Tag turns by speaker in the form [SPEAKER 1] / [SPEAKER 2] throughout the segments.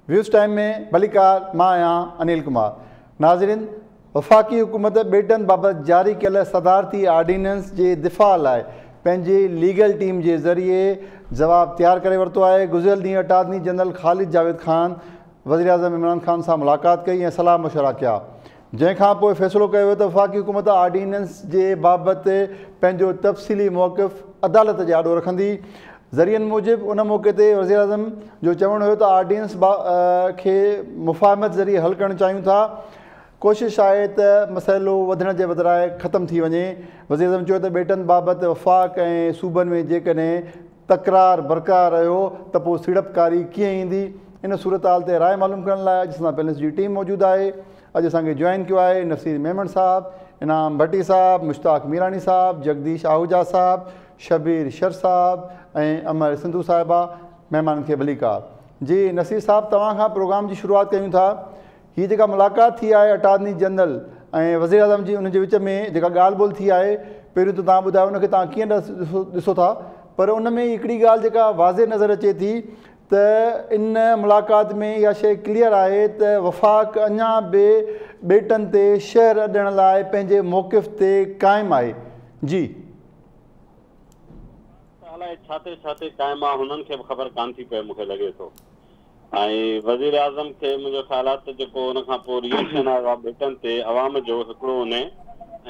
[SPEAKER 1] Waves time ۾ ڀليڪار، مان آهيان انيل ڪمار. ناظرين، وفاقي حڪومت ٻيٽن بابت جاري ڪيل صدارتي آرڊيننس جي دفاع لاء پنهنجي ليگل ٽيم جي ذريعي جواب تيار ڪري ورتو آهي. گذريل ڏينهن اٽارني جنرل خالد جاويد خان وزيراعظم عمران خان سان ملاقات ڪئي ۽ صلاح مشورا ڪيا، جنهن کان پوء فيصلو ڪيو ويو ته وفاقي حڪومت آرڊيننس جي بابت پنهنجو تفصيلي موقف عدالت جي آڏو رکندي. ذريعن موجب ان موقعي تي وزيراعظم جو چوڻ هيو ته آرڊيننس کي مفاهمت ذريعي حل ڪرڻ چاهيون ٿا، ڪوشش آهي ته مسئلو وڌڻ جي بدران ختم ٿي وڃي. وزيراعظم چيو ته ٻيٽن بابت وفاق ۽ صوبن ۾ جيڪڏهن تڪرار برقرار رهيو ته پوء سيڙپڪاري ڪيئن ايندي؟ ان صورتحال تي راء معلوم ڪرڻ لاء اڄ اسان سان پينلسٽ جي ٽيم موجود آهي. اڄ اسان کي جوائن ڪيو آهي نصير ميمڻ صاحب، انعام ڀٽي صاحب، مشتاق ميراڻي صاحب، جگديش آهوجا صاحب، شبير شر صاحب ۽ امر سنڌو صاحبه. مهمانن کي ڀليڪار. جي نصير صاحب توهان کان پروگرام جي شروعات ڪيون ٿا. هي جيڪا ملاقات ٿي آهي اٽارني جنرل ۽ وزيراعظم جي ان جي وچ ۾ جيڪا ڳالهه ٻولهه ٿي آهي، پهريون ته توهان ٻڌايو ان کي توهان ڪيئن ڏسو ٿا، پر ان ۾ هڪڙي ڳالهه جيڪا واضح نظر اچي ٿي ته ان ملاقات ۾ اها شيء ڪليئر آهي ته وفاق اڃا به ٻيٽن تي شهر اڏڻ لاء پنهنجي موقف تي قائم آهي. جي.
[SPEAKER 2] ته الائي ڇا تي ڇا تي قائم آ هنن کي به خبر ڪانه ٿي پئي مون کي لڳي ٿو ۽ وزير اعظم کي منهنجو خيال آ ته جيڪو ان کان پوء ري ايڪشن آيو آ ٻيٽن تي عوام جو هڪڙو انهي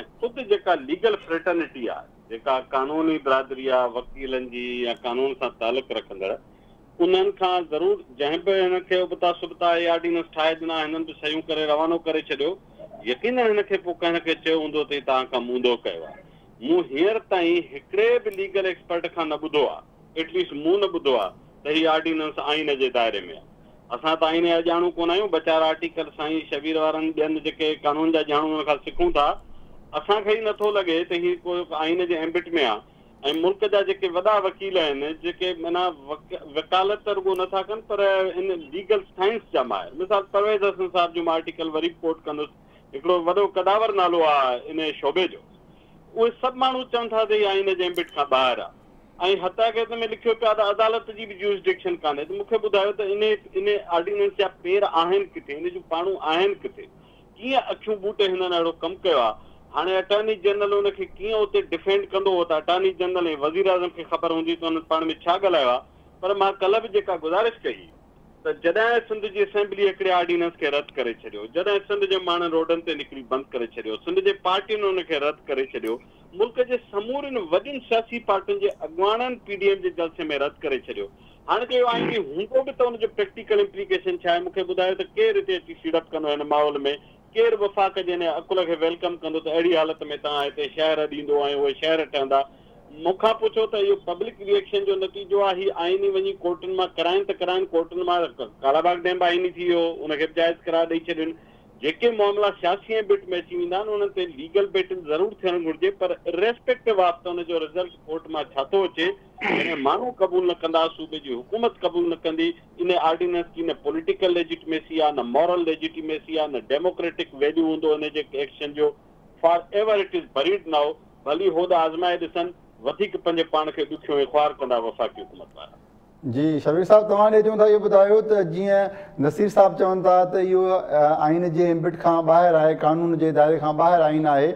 [SPEAKER 2] ۽ خود جيڪا ليگل فريٽرنٽي آ جيڪا قانوني برادري آ وڪيلن جي يا قانون سان تعلق رکندڙ انهن کان ضرور جنهن به هن کي ابتا سبتا اهي آرڊيننس ٺاهي ڏنا هنن به صحيحون ڪري روانو ڪري ڇڏيو يقينن هن کي پوء ڪنهن نه ڪنهن چيو هوندو ته هي توهان ڪم اونڌو ڪيو آ مون هينئر تائين هڪڙي به ليگل ايڪسپرٽ کان نه ٻڌو آ، ايٽ ليسٽ مون نه ٻڌو آ ته هي آرڊيننس آئين جي دائري ۾ آ. اسان ته آئين جا ڄاڻو ڪونه آهيون، ٻه چار آرٽيڪل سائين شبير وارن ٻين جيڪي قانون جا ڄاڻو انهن کان سکون ٿا. اسان کي ئي نه ٿو لڳي ته هي ڪو آئين جي ايمبٽ ۾ آ ۽ ملڪ جا جيڪي وڏا وڪيل آهن جيڪي معنيٰ وڪالت ته رڳو نه ٿا ڪن پر ان ليگل سائنس جا ماهر مثال پرويز حسن صاحب جو مان آرٽيڪل وري به ڪوٽ ڪندس هڪڙو وڏو قداور نالو آ ان شعبي جو. اهي سڀ ماڻهو چون ٿا ته هي آئين جي ايمبٽ کان ٻاهر آ ۽ حتيٰ ڪه ان ۾ لکيو پيو آ ته عدالت جي به جيورسڊڪشن ڪانهي ته مون کي ٻڌايو ته انهي انهي آرڊيننس جا پير آهن ڪٿي ان جون پاڙون آهن ڪٿي ڪيئن اکيون ٻوٽي هنن اهڙو ڪم ڪيو آ هاڻي اٽارني جنرل ان کي ڪيئن اتي ڊفينڊ ڪندو اهو ته اٽارني جنرل ۽ وزيراعظم کي خبر هوندي ته انهن پاڻ ۾ ڇا ڳالهايو آ پر مان ڪلهه به جيڪا گذارش ڪئي ته جڏهن سنڌ جي اسيمبلي هڪڙي آرڊيننس کي رد ڪري ڇڏيو، جڏهن سنڌ جي ماڻهن روڊن تي نڪري بند ڪري ڇڏيو، سنڌ جي پارٽين ان کي رد ڪري ڇڏيو، ملڪ جي سمورين وڏين سياسي پارٽين جي اڳواڻن پي ڊي ايم جي جلسي ۾ رد ڪري ڇڏيو، هاڻي جو اهو آئيني هوندو به ته ان جو پريڪٽيڪل امپليڪيشن ڇا آهي؟ مون کي ٻڌايو ته ڪير هتي اچي سيڙپ ڪندو هن ماحول ۾؟ ڪير وفاق جي ان عقل کي welcome ڪندو ته اهڙي حالت ۾ توهان هتي شهر ڏيندو ۽ اهي شهر ٺهندا؟ مون کان پڇو ته اهو پبلڪ ري ايڪشن جو نتيجو آهي، هي آئيني وڃي ڪورٽن مان ڪرائين ته ڪرائين، ڪورٽن مان ڪالاباغ ڊيم به آئيني ٿي ويو، ان کي به جائز قرار ڏئي ڇڏين. جيڪي معاملا سياسي ايمبٽ ۾ اچي ويندا آهن انهن تي ليگل بيٽل ضرور ٿيڻ گهرجي پر اريسپيڪٽو آف ته ان جو رزلٽ ڪورٽ مان ڇا ٿو اچي، جڏهن ماڻهو قبول نه ڪندا، صوبي جي حڪومت قبول نه ڪندي، ان آرڊيننس جي نه پوليٽيڪل ليجيٽميسي آ، نه مورل ليجيٽيميسي آ، نه ڊيموڪريٽڪ ويليو هوندو ان جي ايڪشن جو، for ever it is buried now, ڀلي هوڏ آزمائي ڏسن، وڌيڪ پنهنجي پاڻ کي ڏکيو ۽ خوار ڪندا وفاقي حڪومت وارا.
[SPEAKER 1] جي شبير صاحب توهان ڏي اچون ٿا اهو ٻڌايو ته جيئن نصير صاحب چون ٿا ته اهو آئين جي ايمبٽ کان ٻاهر آهي قانون جي دائري کان ٻاهر آئين آهي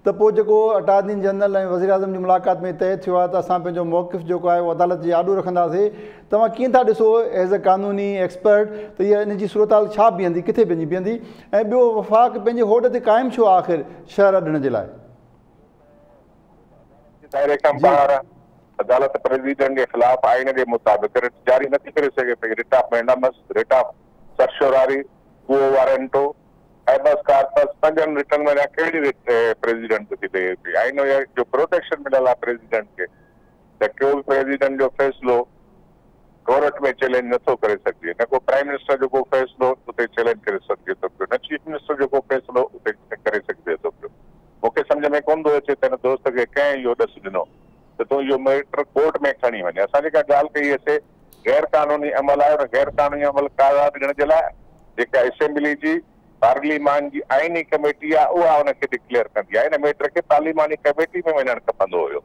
[SPEAKER 1] ته پوء جيڪو اٽارني جنرل ۽ وزيراعظم جي ملاقات ۾ طئي ٿيو آهي ته اسان پنهنجو موقف جيڪو آهي اهو عدالت جي آڏو رکنداسين توهان ڪيئن ٿا ڏسو ايز اي قانوني ايڪسپرٽ ته اها ان جي صورتحال ڇا بيهندي ڪٿي وڃي بيهندي ۽ ٻيو وفاق پنهنجي هوڏ تي قائم ڇو آهي آخر شهر اڏڻ جي لاء؟
[SPEAKER 3] جي دائري کان ٻاهر آهي. عدالت پريزيڊنٽ جي خلاف آئين جي مطابق رٽ جاري نٿي ڪري سگهي پئي، writ of mandamus, writ of certiorari, quo warranto, habeas corpus, پنجن رٽن مان ڪهڙي رٽ پريزيڊنٽ تي ٿي پئي پئي؟ آئين جو پروٽيڪشن مليل آهي پريزيڊنٽ کي ته ڪو به پريزيڊنٽ جو فيصلو ڪورٽ ۾ چئلينج نٿو ڪري سگهجي، نه ڪو پرائيم منسٽر جو ڪو فيصلو اتي چئلينج ڪري سگهجي ٿو پيو، نه چيف منسٽر جو ڪو فيصلو اتي ڪري سگهجي ٿو پيو. مون کي سمجهه ۾ ڪونه ٿو اچي ته هن دوست کي ڪنهن اهو ڏس ڏنو ته تون اهو ميٽر ڪورٽ ۾ کڻي وڃ. اسان جيڪا ڳالهه ڪئي سي غير قانوني عمل آهي، ان غير قانوني عمل قرار ڏيڻ جي لاء جيڪا اسيمبلي جي پارليمان جي آئيني ڪميٽي آهي اها ان کي ڊڪليئر ڪندي آهي. ان ميٽر کي پارليماني ڪميٽي ۾ وڃڻ کپندو هيو.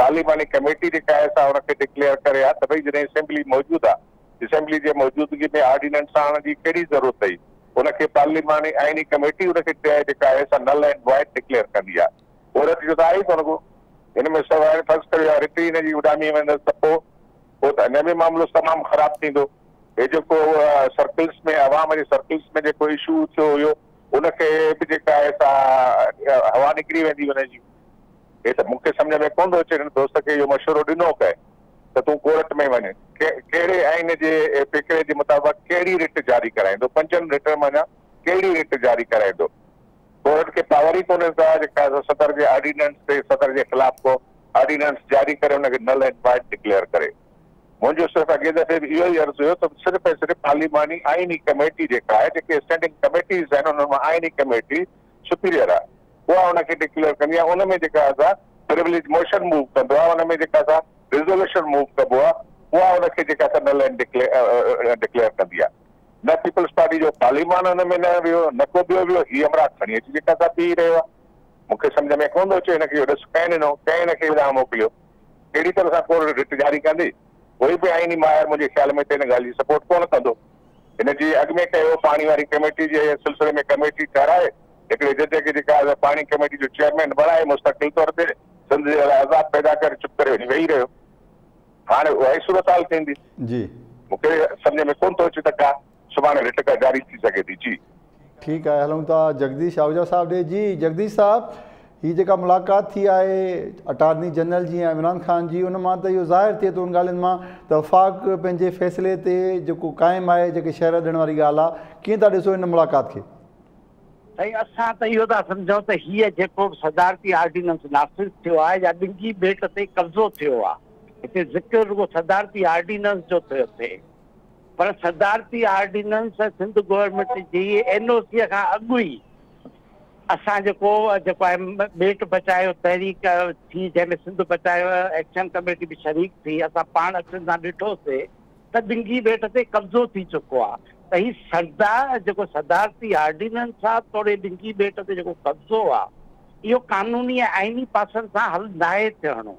[SPEAKER 3] پارليماني ڪميٽي جيڪا آهي سا ان کي ڊڪليئر ڪري ها ته ڀئي جڏهن اسيمبلي موجود آهي اسيمبلي جي موجودگي ۾ آرڊيننس آڻڻ جي ڪهڙي ضرورت هئي؟ ان کي پارلياماني آئيني ڪميٽي ان کي جيڪا آهي سا نل اينڊ وائڊ ڊڪليئر ڪندي آهي. اهو رٽ جو ته آهي ئي ڪونه ڪو. هن ۾ سڀ هاڻي فرض ڪريو اها رٽ ئي هن جي اڏامي ويندس ته پوء پوء ته اڃا به معاملو تمام خراب ٿيندو. هي جيڪو سرڪلز ۾ عوام جي سرڪلز ۾ جيڪو اشو ٿيو هيو ان کي به جيڪا آهي سا هوا نڪري ويندي ان جي. هي ته مون کي سمجهه ۾ ڪونه ٿو اچي هن دوست کي اهو مشورو ڏنو ڪنهن ته تون ڪورٽ ۾ وڃ. ڪهڙي آئين جي فقري جي مطابق ڪهڙي رٽ جاري ڪرائيندو؟ پنجن رٽن منجهان ڪهڙي رٽ جاري ڪرائيندو؟ ڪورٽ کي پاور ئي ڪونهي ڪا جيڪا صدر جي آرڊيننس تي صدر جي خلاف ڪو آرڊيننس جاري ڪري ان کي نل اينڊ وائڊ ڊڪليئر ڪري. منهنجو صرف اڳئين دفعي به اهو ئي عرض هيو ته صرف ۽ صرف پارليماني آئيني ڪميٽي جيڪا آهي جيڪي اسٽينڊنگ ڪميٽيز آهن انهن مان آئيني ڪميٽي سپيريئر آهي اها ان کي ڊڪليئر ڪندي آهي ان ۾ جيڪا سا پروليج موشن موو ڪندو آهي ان ۾ جيڪا سا ريزوليوشن موو ڪبو آهي اها ان کي جيڪا سا نل اينڊ ڊڪليئر ڪندي آهي. نه پيپلز پارٽي جو پارليمان ان ۾ نه ويو نه ڪو ٻيو ويو هي همراهه کڻي اچي جيڪا سا بيهي رهيو آهي. مون کي سمجهه ۾ ڪونه ٿو اچي هن کي اهو ڏس ڪنهن ڏنو ڪنهن هن کي هيڏانهن موڪليو ڪهڙي طرح سان ڪورٽ رٽ جاري ڪندي ڪوئي به آئيني ماهر منهنجي خيال ۾ ته ان ڳالهه جي سپورٽ ڪونه ڪندو. هن جي اڳ ۾ ڪيو پاڻي واري ڪميٽي جي سلسلي ۾ ڪميٽي ٺهرائي هڪڙي جج کي جيڪا آهي پاڻي ڪميٽي جو چيئرمين بڻائي مستقل طور تي سنڌ جي لاء عذاب پيدا ڪري چپ ڪري وڃي ويهي رهيو. هاڻي اها ئي صورتحال ٿيندي.
[SPEAKER 1] جي.
[SPEAKER 3] مون کي سمجهه ۾ ڪونه ٿو اچي ته ڪا سڀاڻي رٽ ڪا جاري ٿي سگهي ٿي. جي.
[SPEAKER 1] ٺيڪ آهي هلون ٿا جگديش آهوجا صاحب ڏي. جي جگديش صاحب هي جيڪا ملاقات ٿي آهي اٽارني جنرل جي ۽ عمران خان جي ان مان ته اهو ظاهر ٿئي ٿو ان ڳالهين مان ته وفاق پنهنجي فيصلي تي جيڪو قائم آهي جيڪي شهر ڏيڻ واري ڳالهه آهي ڪيئن ٿا ڏسو ان ملاقات کي؟
[SPEAKER 4] سائين اسان ته اهو ٿا سمجهون ته هيء جيڪو به صدارتي آرڊيننس نافذ ٿيو آهي يا ڏنگي ٻيٽ تي قبضو ٿيو آهي هتي ذڪر رڳو صدارتي آرڊيننس جو ٿيو ٿئي پر صدارتي آرڊيننس ۽ سنڌ گورنمينٽ جي اين او سي کان اڳ ئي اسان جيڪو جيڪو آهي ٻيٽ بچايو تحريڪ ٿي جنهن ۾ سنڌ بچايو ايڪشن ڪميٽي به شريڪ ٿي اسان پاڻ اکين سان ڏٺوسي ته ڏنگي ٻيٽ تي قبضو ٿي چڪو آ ته هي سردار جيڪو صدارتي آرڊيننس آ توڙي ڏنگي ٻيٽ تي جيڪو قبضو آ اهو قانوني ۽ آئيني پاسن سان حل ناهي ٿيڻو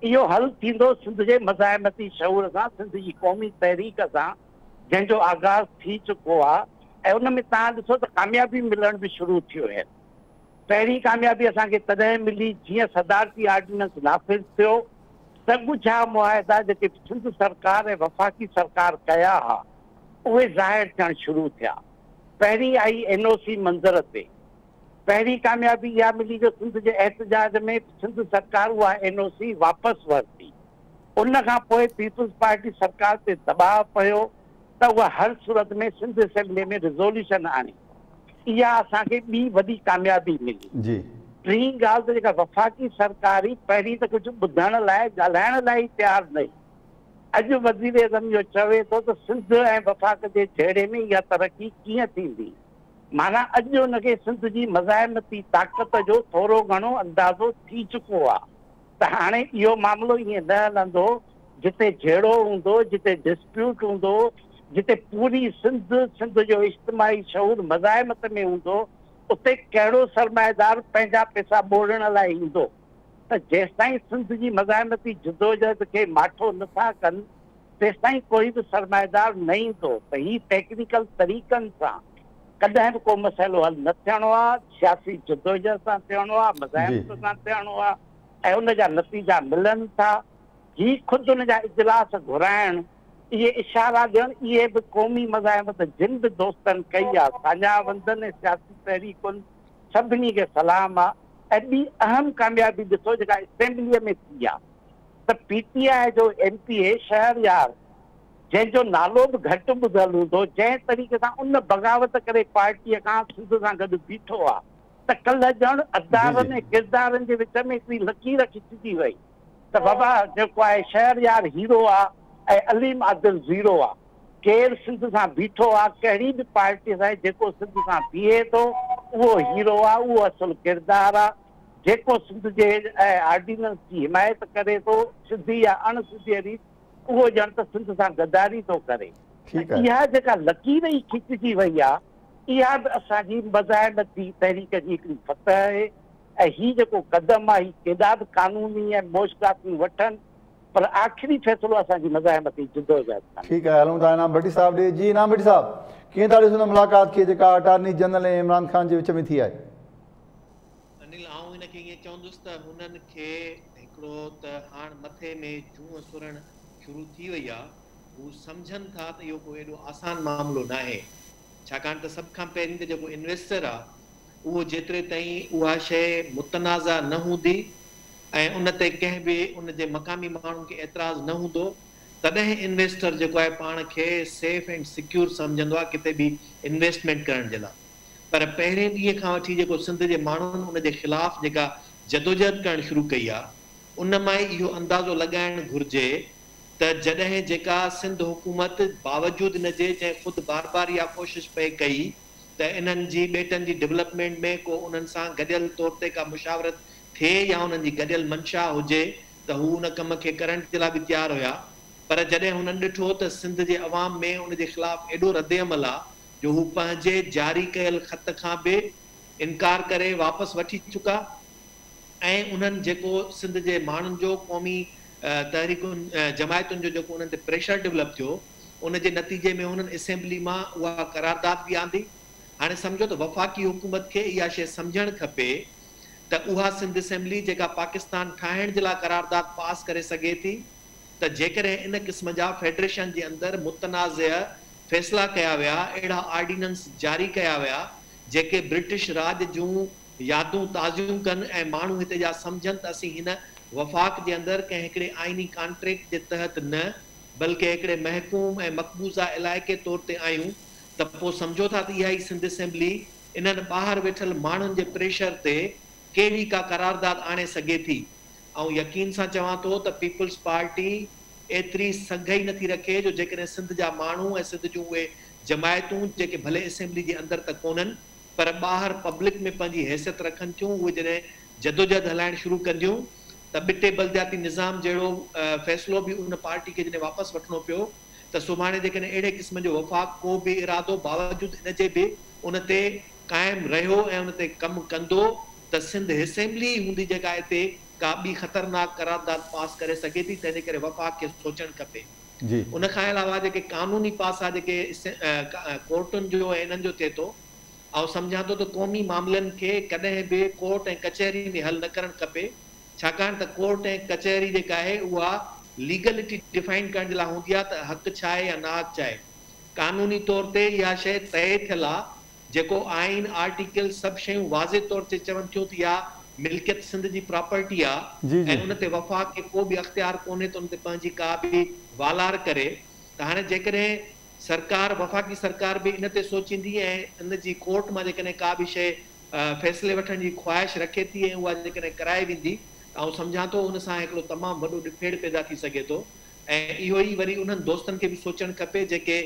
[SPEAKER 4] اهو حل ٿيندو سنڌ جي مزاحمتي شعور سان سنڌ جي قومي تحريڪ سان جنهن جو آغاز ٿي چڪو آ ۽ ان ۾ توهان ڏسو ته ڪاميابيون ملڻ به شروع ٿيون آهن. پهرين ڪاميابي اسان کي تڏهن ملي جيئن صدارتي آرڊيننس نافذ ٿيو ته ڳجها معاهدا جيڪي سنڌ سرڪار ۽ وفاقي سرڪار ڪيا ها اهي ظاهر ٿيڻ شروع ٿيا. پهرين آئي اين او سي منظر تي. پهرين ڪاميابي اها ملي جو سنڌ جي احتجاج ۾ سنڌ سرڪار اها اين او سي واپس ورتي. ان کان پوء پيپلز پارٽي سرڪار تي دٻاء پيو ته اها هر صورت ۾ سنڌ اسيمبلي ۾ ريزوليوشن آڻي. اها اسان کي ٻي وڏي ڪاميابي ملي.
[SPEAKER 1] جي.
[SPEAKER 4] ٽين ڳالهه ته جيڪا وفاقي سرڪار هئي پهرين ته ڪجهه ٻڌڻ لاء ڳالهائڻ لاء ئي تيار نه هئي. اڄ وزيراعظم اهو چوي ٿو ته سنڌ ۽ وفاق جي جهيڙي ۾ اها ترقي ڪيئن ٿيندي؟ معنيٰ اڄ ان کي سنڌ جي مزاحمتي طاقت جو ٿورو گهڻو اندازو ٿي چڪو آهي. ته هاڻي اهو معاملو ائين نه هلندو، جتي جهيڙو هوندو، جتي ڊسپيوٽ هوندو، جتي پوري سنڌ، سنڌ جو اجتماعي شعور مزاحمت ۾ هوندو، اتي ڪهڙو سرمائيدار پنهنجا پئسا ٻوڙڻ لاء ايندو؟ ته جيستائين سنڌ جي مزاحمتي جدوجهد کي ماٺو نه ٿا ڪن، تيستائين ڪوئي به سرمائيدار نه ايندو ته هي ٽيڪنيڪل طريقن سان ڪڏهن به ڪو مسئلو حل نه ٿيڻو آ، سياسي جدوجهد سان ٿيڻو آ، مزاحمت سان ٿيڻو آ ۽ ان جا نتيجا ملن ٿا. هي خود ان جا اجلاس گهرائڻ، اهي اشارا ڏيڻ اهي به قومي مزاحمت جن به دوستن ڪئي آ، ساڃاهه وندن ۽ سياسي تحريڪن سڀني کي سلام آ ۽ ٻي اهم ڪاميابي ڏسو جيڪا اسيمبليء ۾ ٿي آ ته پي ٽي آء جو ايم پي اي شهريار جنهن جو نالو به گهٽ ٻڌل هوندو، جنهن طريقي سان ان بغاوت ڪري پارٽيء کان سنڌ سان گڏ بيٺو آ ته ڪلهه ڄڻ ادارن ۽ ڪردارن جي وچ ۾ هڪڙي لڪير کچجي وئي ته بابا جيڪو آهي شهريار هيرو آ ۽ عليم عادل زيرو آ. ڪير سنڌ سان بيٺو آ، ڪهڙي به پارٽيء سان جيڪو سنڌ سان بيهي ٿو اهو هيرو آ، اهو اصل ڪردار آ. جيڪو سنڌ جي آرڊيننس جي حمايت ڪري ٿو، سڌي يا اڻ سڌيء ريت، اهو ڄڻ ته سنڌ سان غداري ٿو ڪري.
[SPEAKER 1] ٺيڪ
[SPEAKER 4] ته
[SPEAKER 1] آهي.
[SPEAKER 4] اها جيڪا لڪير ئي کچجي وئي آ، اها به اسان جي مزاحمتي تحريڪ جي هڪڙي فتح آهي ۽ هي جيڪو قدم آ، هي ڪيڏا به قانوني ۽ موشگافيون وٺن، پر آخري فيصلو اسان جي مزاحمتي جدوجهد سان.
[SPEAKER 1] ٺيڪ آهي هلون ٿا انعام ڀٽي صاحب ڏي. جي انعام ڀٽي صاحب ڪيئن ٿا ڏسو ان ملاقات کي جيڪا اٽارني جنرل ۽ عمران خان جي وچ ۾ ٿي آهي؟
[SPEAKER 5] انيل آئون هن کي ائين چوندس ته هنن کي هڪڙو ته هاڻ مٿي ۾ جونء سرڻ شروع ٿي وئي آ، هو سمجهن ٿا ته اهو ڪو ايڏو آسان معاملو ناهي، ڇاڪاڻ ته سڀ کان پهرين ته جيڪو انويسٽر آ اهو جيتري تائين اها شيء متنازع نه هوندي ۽ ان تي ڪنهن به ان جي مقامي ماڻهن کي اعتراض نه هوندو تڏهن انويسٽر جيڪو آهي پاڻ کي سيف اينڊ سيڪيور سمجهندو آهي ڪٿي به انويسٽمينٽ ڪرڻ جي لاء پر پهرين ڏينهن کان وٺي جيڪو سنڌ جي ماڻهن ان جي خلاف جيڪا جدوجهد ڪرڻ شروع ڪئي آهي ان مان ئي اهو اندازو لڳائڻ گهرجي ته جڏهن جيڪا سنڌ حڪومت باوجود ان جي جنهن خود بار بار اها ڪوشش پئي ڪئي ته انهن جي ٻيٽن جي ڊولپمينٽ ۾ ڪو انهن سان گڏيل طور تي ڪا مشاورت ٿئي يا انهن جي گڏيل منشا هجي ته هو ان ڪم کي ڪرڻ جي لاء به تيار هيا پر جڏهن هنن ڏٺو ته سنڌ جي عوام ۾ ان جي خلاف ايڏو ردعمل آ جو هو پنهنجي جاري ڪيل خط کان به انڪار ڪري واپس وٺي چڪا ۽ انهن جيڪو سنڌ جي ماڻهن جو قومي تحريڪن جماعتن جو جيڪو انهن تي پريشر ڊولپ ٿيو ان جي نتيجي ۾ هنن اسيمبلي مان اها قرارداد به آندي. هاڻي سمجهو ته وفاقي حڪومت کي اها شيء سمجهڻ کپي ته اها سنڌ اسيمبلي جيڪا پاڪستان ٺاهڻ جي لاء قرارداد پاس ڪري سگهي ٿي ته جيڪڏهن ان قسم جا فيڊريشن جي اندر متنازعه فيصلا ڪيا ويا، اهڙا آرڊيننس جاري ڪيا ويا جيڪي برٽش راڄ جون يادون تازيون ڪن ۽ ماڻهو هتي جا سمجهن ته اسين هن وفاق جي اندر ڪنهن هڪڙي آئيني ڪانٽريڪٽ جي تحت نه بلڪه هڪڙي محڪوم ۽ مقبوضه علائقي طور تي آهيون ته پوء سمجهو ٿا ته اها ئي سنڌ اسيمبلي انهن ٻاهر ويٺل ماڻهن جي پريشر تي ڪهڙي ڪا قرارداد آڻي سگهي ٿي. آئون يقين سان چوان ٿو ته پيپلز پارٽي ايتري سگهه ئي نٿي رکي جو جيڪڏهن سنڌ جا ماڻهو ۽ سنڌ جون اهي جماعتون جيڪي ڀلي اسيمبلي جي اندر ته ڪونهن پر ٻاهر پبلڪ ۾ پنهنجي حيثيت رکن ٿيون اهي جڏهن جدوجهد هلائڻ شروع ڪنديون ته ٻٽي بلدياتي نظام جهڙو فيصلو به ان پارٽي کي جڏهن واپس وٺڻو پيو ته سڀاڻي جيڪڏهن اهڙي قسم جو وفاق ڪو به ارادو باوجود ان جي به ان تي قائم رهيو ۽ ان تي ڪم ڪندو ته سنڌ اسيمبلي ئي هوندي جيڪا اتي ڪا ٻي خطرناڪ قرارداد پاس ڪري سگهي ٿي تنهن جي ڪري وفاق کي سوچڻ کپي. ان کان علاوه جيڪي قانوني پاسا جيڪي ڪورٽن جو ۽ انهن جو ٿئي ٿو آئون سمجهان ٿو ته قومي معاملن کي ڪڏهن به ڪورٽ ۽ ڪچهري ۾ حل نه ڪرڻ کپي ڇاڪاڻ ته ڪورٽ ۽ ڪچهري جيڪا آهي اها ليگلٽي ڊفائن ڪرڻ جي لاء هوندي آهي ته حق ڇا آهي يا ناحق ڇا آهي قانوني طور تي اها شيء طئي ٿيل آهي جيڪو آئين، آرٽيڪل، سڀ شيون واضح طور تي چون ٿيون ته اها ملڪيت سنڌ جي پراپرٽي آ ۽ ان تي وفاق کي ڪو به اختيار ڪونهي ته ان تي پنهنجي ڪا به والار ڪري ته هاڻي جيڪڏهن سرڪار وفاقي سرڪار به ان تي سوچيندي ۽ ان جي ڪورٽ مان جيڪڏهن ڪا به شيء فيصلي وٺڻ جي خواهش رکي ٿي ۽ اها جيڪڏهن ڪرائي ويندي ته آئون سمجهان ٿو ان سان هڪڙو تمام وڏو ڏڦيڙ پيدا ٿي سگهي ٿو ۽ اهو ئي وري انهن دوستن کي به سوچڻ کپي جيڪي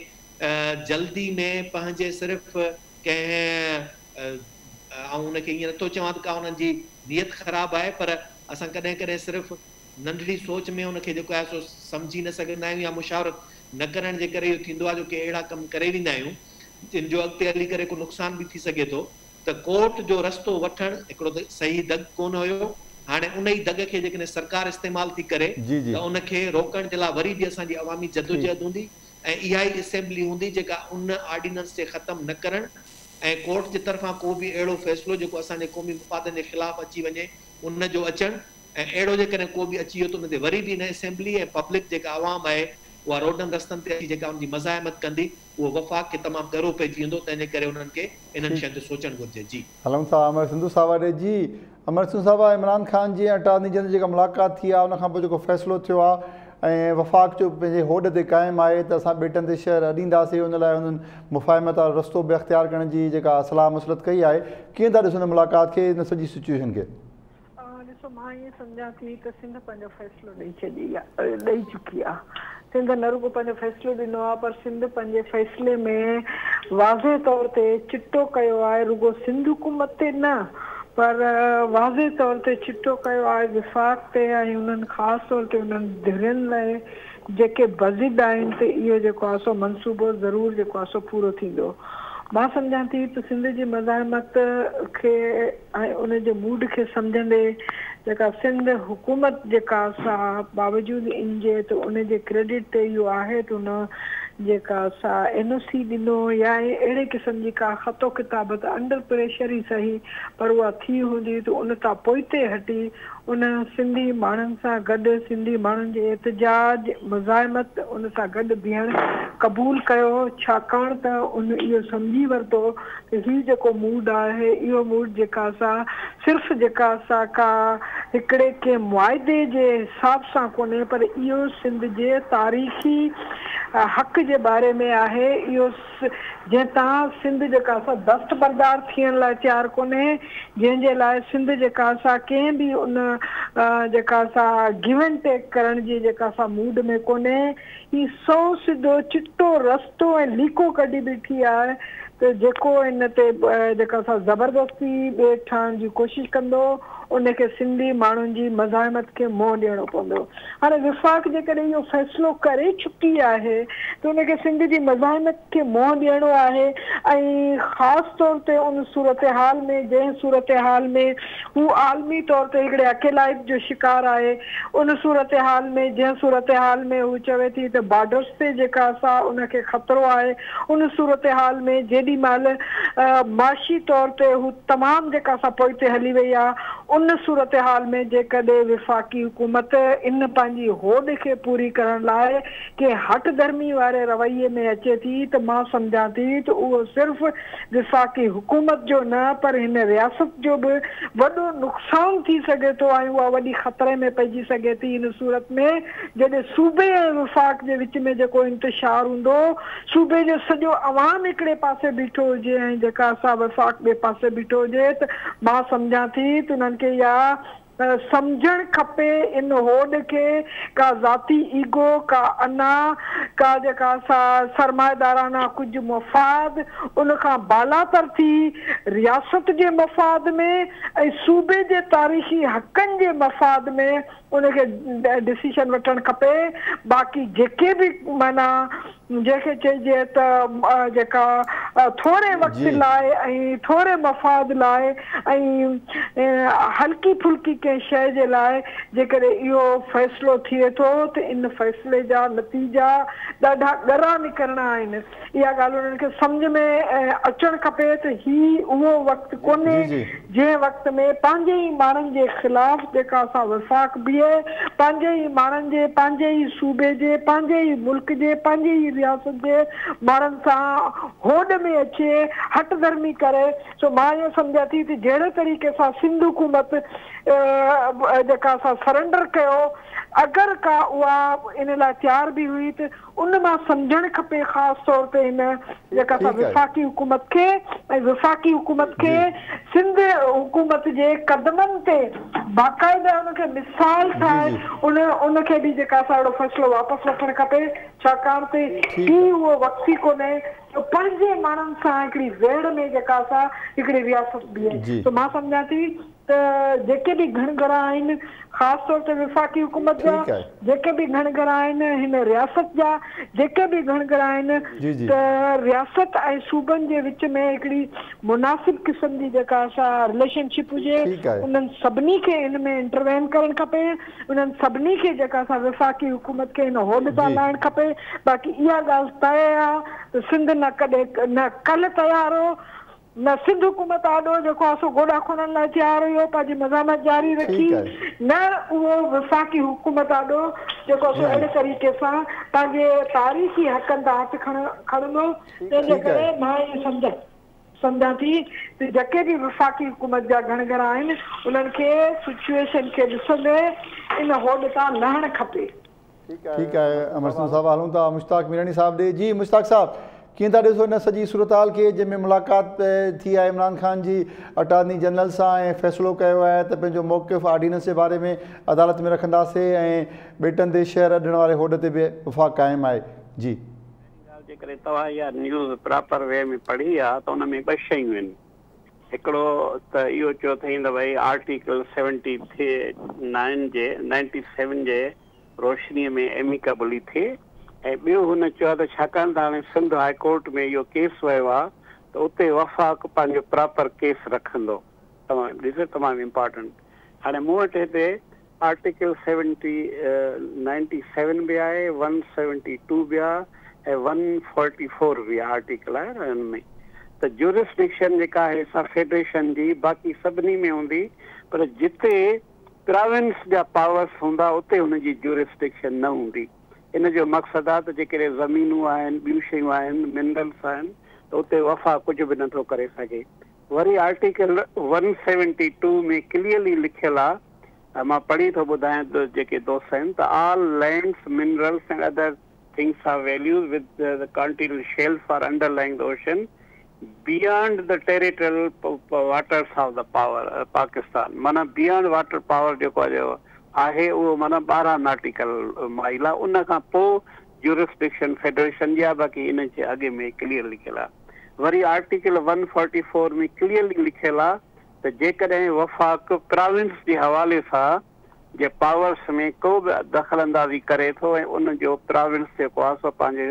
[SPEAKER 5] جلدي ۾ پنهنجي صرف ڪنهن آئون ان کي ائين نٿو چوان ته ڪا انهن جي نيت خراب آهي پر اسان ڪڏهن ڪڏهن صرف ننڍڙي سوچ ۾ ان کي جيڪو آهي سو سمجهي نه سگهندا آهيون يا مشاورت نه ڪرڻ جي ڪري اهو ٿيندو آهي جو ڪي اهڙا ڪم ڪري ويندا آهيون جن جو اڳتي هلي ڪري ڪو نقصان به ٿي سگهي ٿو ته ڪورٽ جو رستو وٺڻ هڪڙو ته صحيح دڳ ڪونه هيو هاڻي ان ئي دڳ کي جيڪڏهن سرڪار استعمال ٿي ڪري ته ان کي روڪڻ جي لاء وري به اسان جي عوامي جدوجهد هوندي ۽ اها ئي اسيمبلي هوندي جيڪا ان آرڊيننس جي ختم نه ڪرڻ ۽ ڪورٽ جي طرفان ڪو به اهڙو فيصلو جيڪو اسان جي قومي مفادن جي خلاف اچي وڃي ان جو اچڻ ۽ اهڙو جيڪڏهن ڪو به اچي ويو ته ان تي وري به هن اسيمبلي ۽ پبلڪ جيڪا عوام آهي اها روڊن رستن تي اچي جيڪا ان جي مزاحمت ڪندي اهو وفاق کي تمام ڳرو پئجي ويندو تنهن جي ڪري انهن کي انهن شين تي سوچڻ گهرجي جي.
[SPEAKER 1] هلون ٿا امر سنڌو صاحب ڏي جي امر سنڌو صاحب عمران خان جي ۽ اٽارني جنرل جي جيڪا ملاقات ٿي آهي ان کان پوء جيڪو فيصلو ٿيو آهي ۽ وفاق جو پنهنجي هوڏ تي قائم آهي ته اسان ٻيٽن تي شهر اڏينداسين ان لاء انهن مفاهمت وارو رستو به اختيار ڪرڻ جي جيڪا صلاح مصلحت ڪئي آهي ڪيئن ٿا ڏسو ان ملاقات کي ان سڄي سچوئيشن کي؟
[SPEAKER 6] ڏسو مان ائين سمجهان ٿي ته سنڌ پنهنجو فيصلو ڏئي ڇڏي ڏئي چڪي آ سنڌ نه رڳو پنهنجو فيصلو ڏنو آ پر سنڌ پنهنجي فيصلي ۾ واضح طور تي چٽو ڪيو آهي رڳو سنڌ حڪومت تي نه پر واضح طور تي چٽو ڪيو آهي وفاق تي ۽ انهن خاص طور تي انهن ڌرين لاء جيڪي بضد آهن ته اهو جيڪو آهي سو منصوبو ضرور جيڪو آهي سو پورو ٿيندو. مان سمجهان ٿي ته سنڌ جي مزاحمت کي ۽ ان جي موڊ کي سمجهندي جيڪا سنڌ حڪومت جيڪا سا باوجود ان جي ته ان جي ڪريڊٽ تي اهو آهي ته ان جيڪا سا اين او سي ڏنو يا اهڙي قسم جي ڪا خط و ڪتابت انڊر پريشر ئي سهي پر اها ٿي هوندي ته ان تان پوئتي هٽي ان سنڌي ماڻهن سان گڏ سنڌي ماڻهن جي احتجاج مزاحمت ان سان گڏ بيهڻ قبول ڪيو ڇاڪاڻ ته ان اهو سمجهي ورتو ته هي جيڪو موڊ آهي اهو موڊ جيڪا سا صرف جيڪا سا ڪا هڪڙي ڪنهن معاهدي جي حساب سان ڪونهي پر اهو سنڌ جي تاريخي حق جي باري ۾ آهي اهو جنهن تان سنڌ جيڪا سا دستبردار ٿيڻ لاء تيار ڪونهي جنهن جي لاء سنڌ جيڪا سا ڪنهن به ان جيڪا سا گيو اينڊ ٽيڪ ڪرڻ جي جيڪا سا موڊ ۾ ڪونهي هي سنئون سڌو چٽو رستو ۽ ليڪو ڪڍي بيٺي آهي ته جيڪو ان تي جيڪا سا زبردستي ٻيٽ ٺاهڻ جي ڪوشش ڪندو ان کي سنڌي ماڻهن جي مزاحمت کي منهن ڏيڻو پوندو. هاڻي وفاق جيڪڏهن اهو فيصلو ڪري چڪي آهي ته ان کي سنڌ جي مزاحمت کي منهن ڏيڻو آهي ۽ خاص طور تي ان صورتحال ۾ جنهن صورتحال ۾ هو عالمي طور تي هڪڙي اڪيلائپ جو شڪار آهي ان صورتحال ۾ جنهن صورتحال ۾ هو چوي ٿي ته بارڊرز تي جيڪا سا ان کي خطرو آهي ان صورتحال ۾ جيڏي مهل معاشي طور تي هو تمام جيڪا سا پوئتي هلي وئي آهي ان صورتحال ۾ جيڪڏهن وفاقي حڪومت ان پنهنجي هوڏ کي پوري ڪرڻ لاء ڪنهن هٺ ڌرمي واري رويي ۾ اچي ٿي ته مان سمجهان ٿي ته اهو صرف وفاقي حڪومت جو نه پر هن رياست جو به وڏو نقصان ٿي سگهي ٿو ۽ اها وڏي خطري ۾ پئجي سگهي ٿي ان صورت ۾ جڏهن صوبي ۽ وفاق جي وچ ۾ جيڪو انتشار هوندو صوبي جو سڄو عوام هڪڙي پاسي بيٺو هجي ۽ جيڪا سا وفاق ٻئي پاسي بيٺو هجي ته مان سمجهان ٿي ته انهن کي اها سمجهڻ کپي ان هوڏ کي ڪا ذاتي ايگو، ڪا انا، ڪا جيڪا سا سرمائيدارانه ڪجهه مفاد ان کان بالاتر ٿي رياست جي مفاد ۾ ۽ صوبي جي تاريخي حقن جي مفاد ۾ ان کي ڊسيشن وٺڻ کپي باقي جيڪي به معنيٰ جنهن کي چئجي ته جيڪا ٿوري وقت لاء ۽ ٿوري مفاد لاء ۽ هلڪي ڦلڪي ڪنهن شيء جي لاء جيڪڏهن اهو فيصلو ٿئي ٿو ته ان فيصلي جا نتيجا ڏاڍا ڳرا نڪرڻا آهن. اها ڳالهه انهن کي سمجهه ۾ اچڻ کپي ته هي اهو وقت ڪونهي جنهن وقت ۾ پنهنجي ئي ماڻهن جي خلاف جيڪا سا وفاق بيهي، پنهنجي ئي ماڻهن جي، پنهنجي ئي صوبي جي، پنهنجي ئي ملڪ جي، پنهنجي ئي رياست جي ماڻهن سان هوڏ ۾ اچي هٺ ڌرمي ڪري. سو مان ائين سمجهان ٿي ته جهڙي طريقي سان سنڌ حڪومت جيڪا سا سرنڊر ڪيو اگر ڪا اها ان لاء تيار به هئي ته ان مان سمجهڻ کپي خاص طور تي هن جيڪا سا وفاقي حڪومت کي ۽ وفاقي حڪومت کي سنڌ حڪومت جي قدمن تي باقاعده ان کي مثال ٺاهي ان ان کي به جيڪا سا اهڙو فيصلو واپس وٺڻ کپي ڇاڪاڻ ته هي اهو وقت ئي ڪونهي جو پنهنجي ماڻهن سان هڪڙي ويڙهه ۾ جيڪا سا هڪڙي رياست بيهي سو مان سمجهان ٿي ته جيڪي به گهڻگهرا آهن خاص طور تي وفاقي حڪومت جا جيڪي به گهڻگهرا آهن هن رياست جا جيڪي به گهڻگهرا آهن ته رياست ۽ صوبن جي وچ ۾ هڪڙي مناسب قسم جي جيڪا سا رليشن شپ هجي انهن سڀني کي ان ۾ انٽروين ڪرڻ کپي انهن سڀني کي جيڪا سا وفاقي حڪومت کي ان هوڏ تان لاهڻ کپي باقي اها ڳالهه طئي آهي ته سنڌ نه ڪڏهن نه ڪلهه تيار هو نه سنڌ حڪومت آڏو جيڪو آهي سو گوڏا کوڙڻ لاء تيار هيو، پنهنجي مزاحمت جاري رکي، نه اهو وفاقي حڪومت آڏو جيڪو آهي سو اهڙي طريقي سان پنهنجي تاريخي حقن تان هٿ کڻندو، تنهن جي ڪري مان ائين سمجهان ٿي ته جيڪي به وفاقي حڪومت جا گهڻگهرا آهن انهن کي سچوئيشن کي ڏسندي ان هوڏ تان لهڻ کپي.
[SPEAKER 1] ٺيڪ آهي امر سنڌو صاحب هلون ٿا مشتاق ميراڻي صاحب ڏي جي مشتاق صاحب ڪيئن ٿا ڏسو هن سڄي صورتحال کي جنهن ۾ ملاقات ٿي آهي عمران خان جي اٽارني جنرل سان ۽ فيصلو ڪيو آهي ته پنهنجو موقف آرڊيننس جي باري ۾ عدالت ۾ رکنداسي ۽ ٻيٽن تي شهر اڏڻ واري هوڏ تي به وفاق قائم آهي جي.
[SPEAKER 4] پهرين ڳالهه جيڪڏهن توهان اها نيوز پراپر وي ۾ پڙهي ها ته ان ۾ ٻه شيون آهن هڪڙو ته اهو چيو اٿئين ته ڀئي آرٽيڪل سيونٽي نائن جي نائنٽي سيون جي روشنيء ۾ ايميڪابلي ٿئي ۽ ٻيو هن چيو آهي ته ڇاڪاڻ ته هاڻي سنڌ هاء ڪورٽ ۾ اهو ڪيس ويو آهي ته اتي وفاق پنهنجو پراپر ڪيس رکندو. تمام ڏسو تمام امپارٽنٽ. هاڻي مون وٽ هتي آرٽيڪل 70 97 به آهي، 172 به آهي ۽ 144 به آرٽيڪل آهي ان ۾ ته جورسڊڪشن جيڪا آهي سا فيڊريشن جي باقي سڀني ۾ هوندي، پر جتي پراونس جا پاورس هوندا اتي هن جي جورسڊڪشن نه هوندي. ان جو مقصد آهي ته جيڪڏهن زمينون آهن، ٻيون شيون آهن، منرلس آهن ته اتي وفاق ڪجهه به نٿو ڪري سگهي. وري آرٽيڪل 172 ۾ ڪليئرلي لکيل آهي، مان پڙهي ٿو ٻڌايان جيڪي دوست آهن ته all lands, minerals and other things of values with the continental shelf or underlying the ocean beyond the territorial waters of the power Pakistan, معنيٰ بيانڊ واٽر پاور جيڪو آهي اهو معنيٰ 12 ناٽيڪل مائل آهي، ان کان پوء جورسڊڪشن فيڊريشن جي آهي، باقي ان جي اڳ ۾ ڪليئر لکيل آهي. وري آرٽيڪل 144 ۾ ڪليئرلي لکيل آهي ته جيڪڏهن وفاق پراونس جي حوالي سان جي پاورس ۾ ڪو به دخل اندازي ڪري ٿو ۽ ان جو پراونس جيڪو آهي سو پنهنجي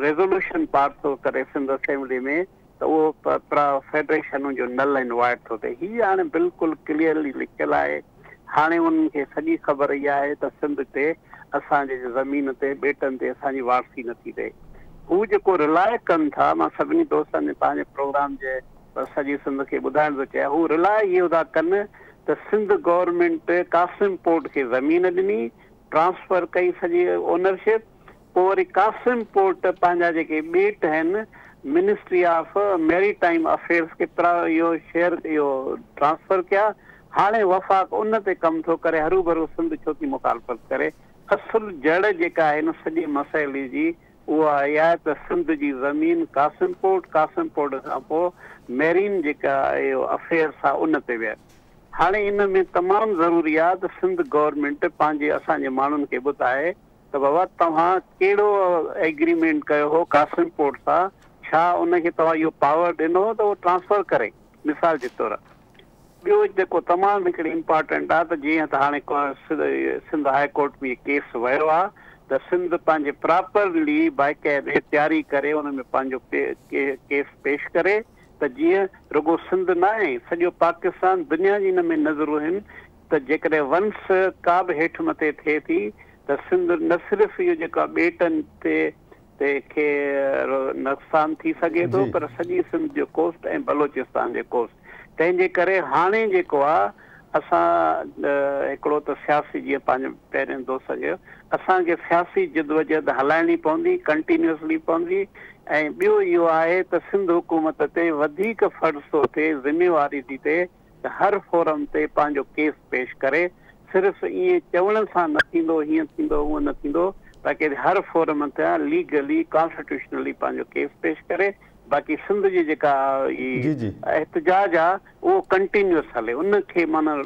[SPEAKER 4] ريزولوشن پاس ٿو ڪري سنڌ اسيمبلي ۾ ته اهو فيڊريشن جو نل اينڊ وائڊ ٿو ٿئي. هي هاڻي بلڪل ڪليئرلي لکيل آهي. هاڻي انهن کي سڄي خبر اها آهي ته سنڌ تي اسان جي زمين تي ٻيٽن تي اسان جي وارثي نٿي ٿئي. هو جيڪو رلاء ڪن ٿا، مان سڀني دوستن ۽ پنهنجي پروگرام جي سڄي سنڌ کي ٻڌائڻ ٿو چاهيان، هو رلاء اهو ٿا ڪن ته سنڌ گورنمينٽ قاسم پورٽ کي زمين ڏني، ٽرانسفر ڪئي سڄي اونرشپ، پوء وري قاسم پورٽ پنهنجا جيڪي ٻيٽ آهن منسٽري آف ميري ٽائيم افيئرس کي اهو شيئر اهو ٽرانسفر ڪيا. هاڻي وفاق ان تي ڪم ٿو ڪري، هروڀرو سنڌ ڇو ٿي مخالفت ڪري؟ اصل جڙ جيڪا آهي نه سڄي مسئلي جي اها اها آهي ته سنڌ جي زمين قاسم پورٽ، قاسم پورٽ کان پوء ميرين جيڪا اهو افيئرس آهي ان تي ويا. هاڻي ان ۾ تمام ضروري آهي ته سنڌ گورنمينٽ پنهنجي اسان جي ماڻهن کي ٻڌائي ته بابا توهان ڪهڙو ايگريمينٽ ڪيو هو قاسم پورٽ سان، ڇا ان کي توهان اهو پاور ڏنو هو ته اهو ٽرانسفر ڪري؟ مثال جي طور. ٻيو جيڪو تمام هڪڙي امپارٽنٽ آهي ته جيئن ته هاڻي سنڌ هاء ڪورٽ ۾ ڪيس ويو آهي ته سنڌ پنهنجي پراپرلي باقاعدي تياري ڪري ان ۾ پنهنجو ڪيس پيش ڪري ته جيئن رڳو سنڌ نه آهي سڄو پاڪستان دنيا جي ان ۾ نظرون آهن ته جيڪڏهن ونس ڪا به هيٺ مٿي ٿئي ٿي ته سنڌ نه صرف اهو جيڪو ٻيٽن تي تي کي نقصان ٿي سگهي ٿو پر سڄي سنڌ جو ڪوسٽ ۽ بلوچستان جو ڪوسٽ، تنهن جي ڪري هاڻي جيڪو آ اسان هڪڙو ته سياسي جيئن پنهنجي پهرين دوست چيو اسان کي سياسي جدوجهد هلائڻي پوندي ڪنٽينيوسلي پوندي ۽ ٻيو اهو آهي ته سنڌ حڪومت تي وڌيڪ فرض ٿو ٿئي ذميواري ٿي ٿئي ته هر فورم تي پنهنجو ڪيس پيش ڪري، صرف ائين چوڻ سان نه ٿيندو هيئن ٿيندو هونئن نه ٿيندو، باقي هر فورم تي ليگلي ڪانسٽيٽيوشنلي پنهنجو ڪيس پيش ڪري، باقي سنڌ جي جيڪا هي احتجاج آ اهو ڪنٽينيوس هلي ان کي معنيٰ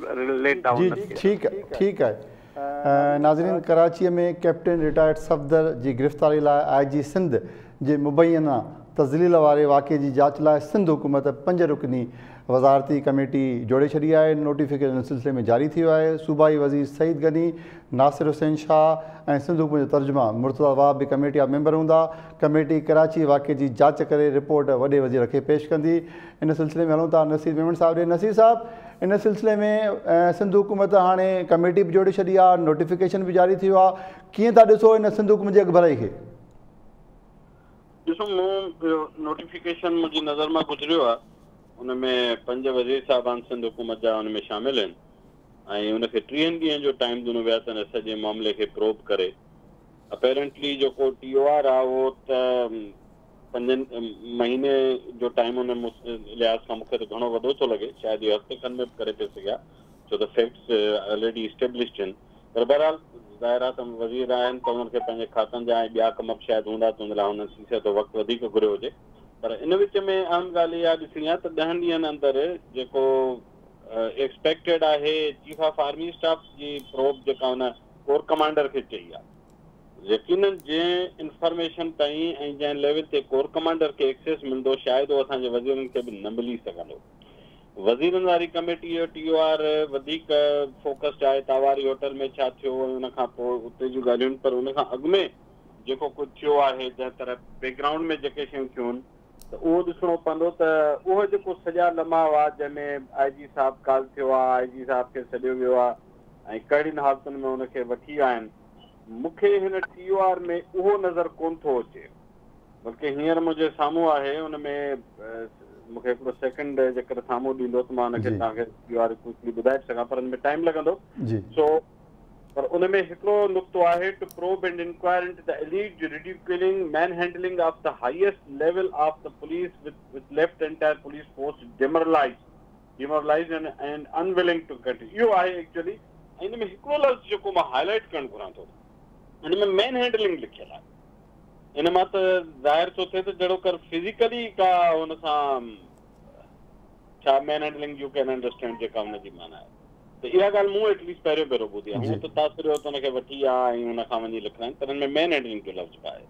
[SPEAKER 4] ليٽ ڊائون نه ٿئي.
[SPEAKER 1] ٺيڪ ٺيڪ آهي ناظرين ڪراچيء ۾ ڪئپٽن رٽائرڊ صفدر جي گرفتاري لاء آء جي سنڌ جي مبينا تذليل واري واقعي جي جاچ لاء سنڌ حڪومت 5 رڪني وزارتي ڪميٽي جوڙي ڇڏي آهي، نوٽيفڪيشن ان سلسلي ۾ جاري ٿي ويو آهي، صوبائي وزير سعيد غني، ناصر حسين شاهه ۽ سنڌ حڪومت جو ترجمان مرتضيٰ وهاب به ڪميٽي جا ميمبر هوندا، ڪميٽي ڪراچي واقعي جي جاچ ڪري رپورٽ وڏي وزير کي پيش ڪندي. ان سلسلي ۾ هلون ٿا نصير ميمڻ صاحب ڏي، نصير صاحب ان سلسلي ۾ سنڌ حڪومت هاڻي ڪميٽي به جوڙي ڇڏي آهي، نوٽيفڪيشن به جاري ٿي ويو آهي، ڪيئن ٿا ڏسو ان سنڌ حڪومت جي اڳڀرائي کي؟
[SPEAKER 2] ڏسو مون اهو نوٽيفڪيشن منهنجي نظر مان گذريو آهي ان ۾ 5 وزير صاحبان سنڌ حڪومت جا ان ۾ شامل آهن ۽ ان کي 30 ڏينهن جو ٽائيم ڏنو ويو آهي ته ان سڄي معاملي کي پروب ڪري. اپيرنٽلي جيڪو ٽي او آر آهي اهو ته 5 مهيني جو ٽائيم ان لحاظ کان مون کي ته گهڻو وڏو ٿو لڳي، شايد اهو هفتي کن ۾ به ڪري پئي سگهيا ڇو ته فيڪٽس آلريڊي اسٽيبلشڊ آهن. پر بهرحال ظاهر آهي ته وزير آهن ته انهن کي پنهنجي کاتن جا ۽ ٻيا ڪم به شايد هوندا ته ان لاء هنن ٿي سگهي ٿو وقت وڌيڪ گهريو هجي پر ان وچ ۾ اهم ڳالهه اها ڏسڻي آهي ته 10 ڏينهن اندر جيڪو ايڪسپيڪٽيڊ آهي چيف آف آرمي اسٽاف جي پروب جيڪا هن ڪور ڪمانڊر کي چئي آهي يقينن جنهن انفارميشن تائين ۽ جنهن ليول تي ڪور ڪمانڊر کي ايڪسيس ملندو شايد اهو اسان جي وزيرن کي به نه ملي سگهندو. وزيرن واري ڪميٽي جو ٽي او آر وڌيڪ فوڪسڊ آهي تاواري هوٽل ۾ ڇا ٿيو ۽ ان کان پوء اتي جون ڳالهيون پر ان کان اڳ ۾ جيڪو ڪجهه ٿيو آهي جنهن طرح بيڪ گرائونڊ ۾ جيڪي شيون ٿيون ته اهو ڏسڻو پوندو ته اهو جيڪو سڄا لمحا هئا جنهن ۾ آء جي صاحب ڪال ٿيو آهي، آء جي صاحب کي سڏيو ويو آهي ۽ ڪهڙين حالتن ۾ ان کي وٺي ويا آهن، مون کي هن ٽي او آر ۾ اهو نظر ڪونه ٿو اچي. بلڪه هينئر منهنجي سامهون آهي، ان ۾ مون کي هڪڙو سيڪنڊ جيڪر سامهون ڏيندو ته مان ان کي توهان کي ٽي او آر ڪوئڪلي ٻڌائي به سگهان، پر ان ۾ ٽائيم لڳندو. سو پر ان ۾ هڪڙو نقطو آهي to probe and inquire into the alleged ridiculing, manhandling of the highest level of the police which left entire police force demoralised demoralised and unwilling to continue. اهو آهي actually. ۽ ان ۾ هڪڙو لفظ جيڪو مان هائي لائيٽ ڪرڻ گهران ٿو، ان ۾ مين هينڊلنگ لکيل آهي. ان مان ته ظاهر ٿو ٿئي ته جهڙوڪر فزيڪلي ڪا هن سان ڇا manhandling you can understand جيڪا ان جي معنيٰ آهي. ته اها ڳالهه مون ايٽ ليسٽ پهريون ڀيرو ٻڌي آهي. هونء ته تاثر اهو ته ان کي وٺي آ ۽ ان کان وڃي لکرائين، پر ان ۾ مين هينڊلنگ جو لفظ به آهي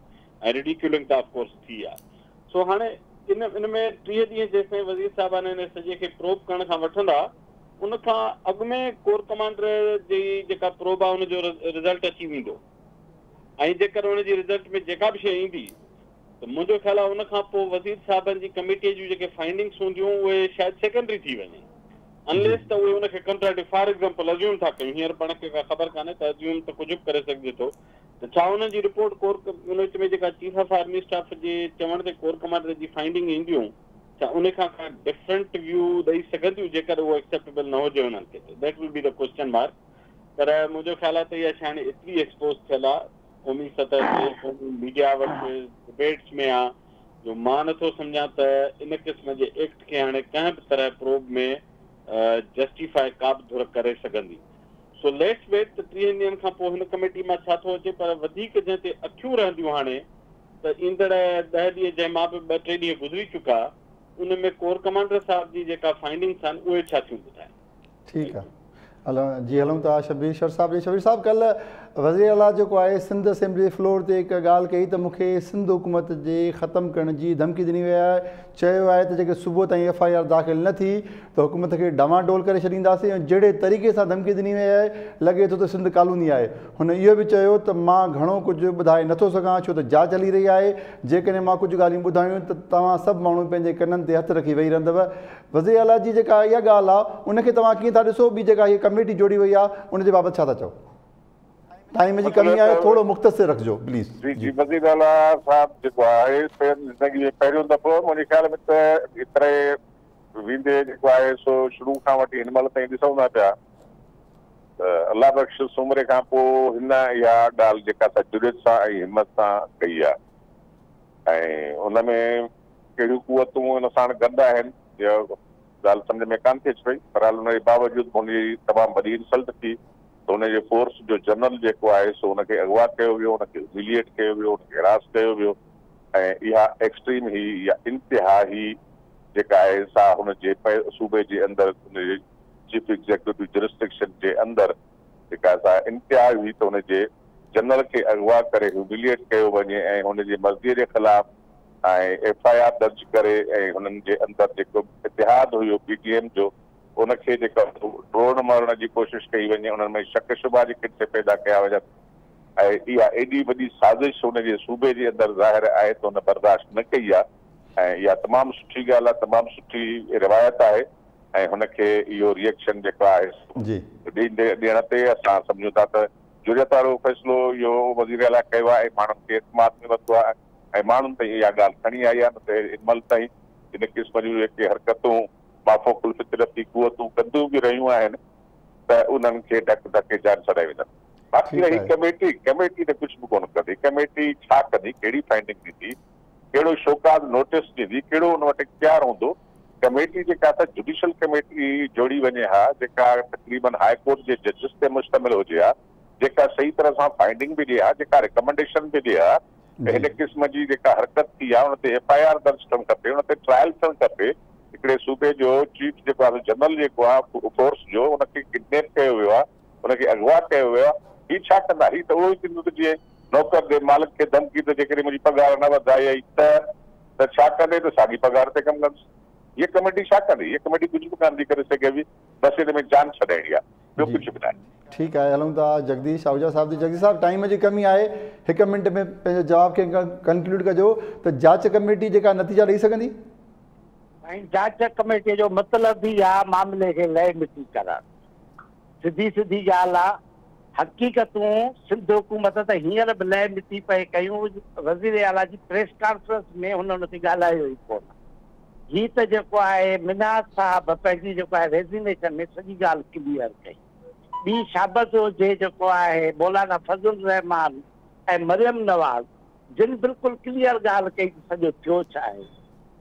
[SPEAKER 2] ۽ ريڊيڪيولنگ ته آف ڪورس ٿي آ. سو هاڻي ان ان ۾ 30 ڏينهن جيستائين وزير صاحبان ان سڄي کي پروب ڪرڻ کان وٺندا، ان کان اڳ ۾ ڪور ڪمانڊر جي جيڪا پروب آ ان جو رزلٽ اچي ويندو ۽ جيڪر ان جي رزلٽ ۾ جيڪا به شيء ايندي ته منهنجو خيال آهي ان کان پوء وزير صاحبن جي ڪميٽيء جون جيڪي فائنڊنگس هونديون اهي شايد سيڪنڊري ٿي وڃن انليس ته اهي ان کي ڪنٽراڊڪٽ فار ايگزامپل ازيوم ٿا ڪيون هينئر پاڻ کي ڪا خبر ڪانهي ته ازيوم ته ڪجهه به ڪري سگهجي ٿو ته ڇا انهن جي رپورٽ ڪور ان وچ ۾ جيڪا چيف آف آرمي اسٽاف جي چوڻ تي ڪور ڪمانڊر جي فائنڊنگ اينديون ڇا ان کان ڪا ڊفرنٽ ويو ڏئي سگهنديون جيڪر اهو ايڪسيپٽيبل نه هجي انهن کي ته that will be the question mark پر منهنجو خيال آهي ته اها شيء هاڻي ايتري ايڪسپوز ٿيل آهي قومي سطح تي قومي ميڊيا وٽ ڊبيٽس ۾ آ جو مان نٿو سمجهان ته ان قسم جي ايڪٽ کي هاڻي ڪنهن به طرح پروب ۾ جسٽيفائي ڪا به ڌر ڪري سگهندي. سو ليٽس ويٽ ته 30 ڏينهن کان پوء هن ڪميٽي مان ڇا ٿو اچي پر وڌيڪ جنهن تي اکيون رهنديون هاڻي ته ايندڙ 10 ڏينهن جنهن مان به ٻه ٽي ڏينهن گذري چڪا ان ۾ ڪور ڪمانڊر صاحب جي جيڪا فائنڊنگس آهن اهي ڇا ٿيون ٻڌائين.
[SPEAKER 1] ٺيڪ آ هلون جي هلون ٿا شبير شر صاحب جي شبير صاحب ڪلهه وزير اعليٰ جيڪو آهي سنڌ اسيمبلي فلور تي هڪ ڳالهه ڪئي ته مون کي سنڌ حڪومت جي ختم ڪرڻ جي ڌمڪي ڏني وئي آهي چيو آهي ته جيڪڏهن صبح تائين ايف I R داخل نه ٿي ته حڪومت کي ڊانواڊول ڪري ڇڏينداسين ۽ جهڙي طريقي سان ڌمڪي ڏني وئي آهي لڳي ٿو ته سنڌ ڪالوني آهي هن اهو به چيو ته مان گهڻو ڪجهه ٻڌائي نٿو سگهان ڇو ته جاچ هلي رهي آهي جيڪڏهن مان ڪجهه ڳالهيون ٻڌايون ته توهان سڀ ماڻهو پنهنجي ڪنن تي هٿ رکي ويهي رهندؤ وزير اعليٰ جي جيڪا اها ڳالهه آ ان کي توهان ڪيئن ٿا ڏسو ٻي جيڪا هيء ڪميٽي جوڙي وئي آ ان جي بابت ڇا ٿا چئو؟ ٽائيم جي ڪمي آهي ٿورو مختصر رکجو پليز.
[SPEAKER 3] جي جي وزير اعليٰ صاحب جيڪو آهي پنهنجي زندگي ۾ پهريون دفعو منهنجي خيال ۾ ته ايتري ويندي جيڪو آهي سو شروع کان وٺي هن مهل تائين ڏسون ٿا پيا ته الله بخش سومري کان پوء هن اها ڳالهه جيڪا سا جرئت سان ۽ همت سان ڪئي آهي ۽ ان ۾ ڪهڙيون قوتون ان ساڻ گڏ آهن، اها ڳالهه سمجهه ۾ ڪانه ٿي اچي پئي. بهرحال ان جي باوجود به هن جي تمام وڏي انسلٽ ٿي ته هن جي فورس جو جنرل جيڪو آهي سو ان کي اغوا ڪيو ويو، ان کي هيوميليئيٽ ڪيو ويو، ان کي هراس ڪيو ويو ۽ اها ايڪسٽريم هئي يا انتها هئي جيڪا آهي سا هن جي صوبي جي اندر ان جي چيف ايگزيڪيوٽو جرسڊڪشن جي اندر جيڪا سا انتها هئي ته هن جي جنرل کي اغوا ڪري هيوميليئيٽ ڪيو وڃي ۽ هن جي مرضي جي خلاف ۽ ايف I R درج ڪري ۽ هنن جي اندر جيڪو اتحاد هيو پي ڊي ايم جو ان کي جيڪو ٽوڙڻ مروڙڻ جي ڪوشش ڪئي وڃي انهن ۾ شڪ شبها جيڪي سي پيدا ڪيا وڃن ۽ اها ايڏي وڏي سازش هن جي صوبي جي اندر ظاهر آهي ته هن برداشت نه ڪئي آهي ۽ اها تمام سٺي ڳالهه آهي تمام سٺي روايت آهي ۽ هن کي اهو ري ايڪشن جيڪو آهي سو ڏيندي ڏيڻ تي اسان سمجهون ٿا ته جرئت وارو فيصلو اهو وزير اعليٰ ڪيو آهي ۽ ماڻهن کي اعتماد ۾ ورتو آهي ۽ ماڻهن تائين اها ڳالهه کڻي آئي آهي نه ته هن مهل تائين هن قسم جون جيڪي حرڪتون مافوق الفطرتي قوتون ڪنديون به رهيون آهن ته انهن کي ڍڪ ڌڪي جان ڇڏائي ويندن. باقي رهي ڪميٽي، ڪميٽي ته ڪجهه به ڪونه ڪندي، ڪميٽي ڇا ڪندي، ڪهڙي فائنڊنگ ڏيندي، ڪهڙو شوڪاز نوٽيس ڏيندي، ڪهڙو ان وٽ اختيار هوندو، ڪميٽي جيڪا سا جڊيشل ڪميٽي جوڙي وڃي ها جيڪا تقريبن هاء ڪورٽ جي ججز تي مشتمل هجي ها، جيڪا صحيح طرح سان فائنڊنگ به ڏئي ها، جيڪا ريڪمنڊيشن به ڏئي ها ته هن قسم جي جيڪا حرڪت ٿي آهي ان تي ايف I R درج ٿيڻ کپي، ان تي ٽرائل ٿيڻ کپي، هڪڙي صوبي جو چيف جيڪو آهي سو جنرل جيڪو آهي فورس جو ان کي ڪڊنيپ ڪيو ويو آهي، ان کي اغوا ڪيو ويو آهي، هي ڇا ڪندا؟ هي ته اهو ئي ٿيندو ته جيئن نوڪر ڏي مالڪ کي ڌمڪي ته جيڪڏهن منهنجي پگهار نه وڌائي آئي ته ته ڇا ڪندي ته ساڳي پگهار تي ڪم ڪندس. هيء ڪميٽي ڇا ڪندي؟ هيء ڪميٽي ڪجهه به ڪانه ٿي ڪري سگهي، بس هن ۾ جان ڇڏائڻي آهي، ٻيو ڪجهه به ناهي.
[SPEAKER 1] ٺيڪ آهي هلون ٿا جگديش آهوجا صاحب جي. جگديش صاحب ٽائيم جي ڪمي آهي، هڪ منٽ ۾ پنهنجي جواب کي ڪنڪلوڊ ڪجو ته جاچ ڪميٽي جيڪا نتيجا ڏئي سگهندي؟
[SPEAKER 4] سائين جاچ ڪميٽي جو مطلب ئي آهي معاملي کي لئي مٽي ڪرڻ. سڌي سڌي ڳالهه آهي، حقيقتون سنڌ حڪومت ته هينئر به لئي مٽي پئي ڪيون، وزير اعليٰ جي پريس ڪانفرنس ۾ هن ان تي ڳالهايو ئي ڪونه. هي ته جيڪو آهي منهاج صاحب پنهنجي جيڪو آهي ريزينيشن ۾ سڄي ڳالهه ڪليئر ڪئي. ٻي شابس هجي جيڪو آهي مولانا فضل الرحمان ۽ مريم نواز جن بلڪل ڪليئر ڳالهه ڪئي ته سڄو ٿيو ڇا آهي.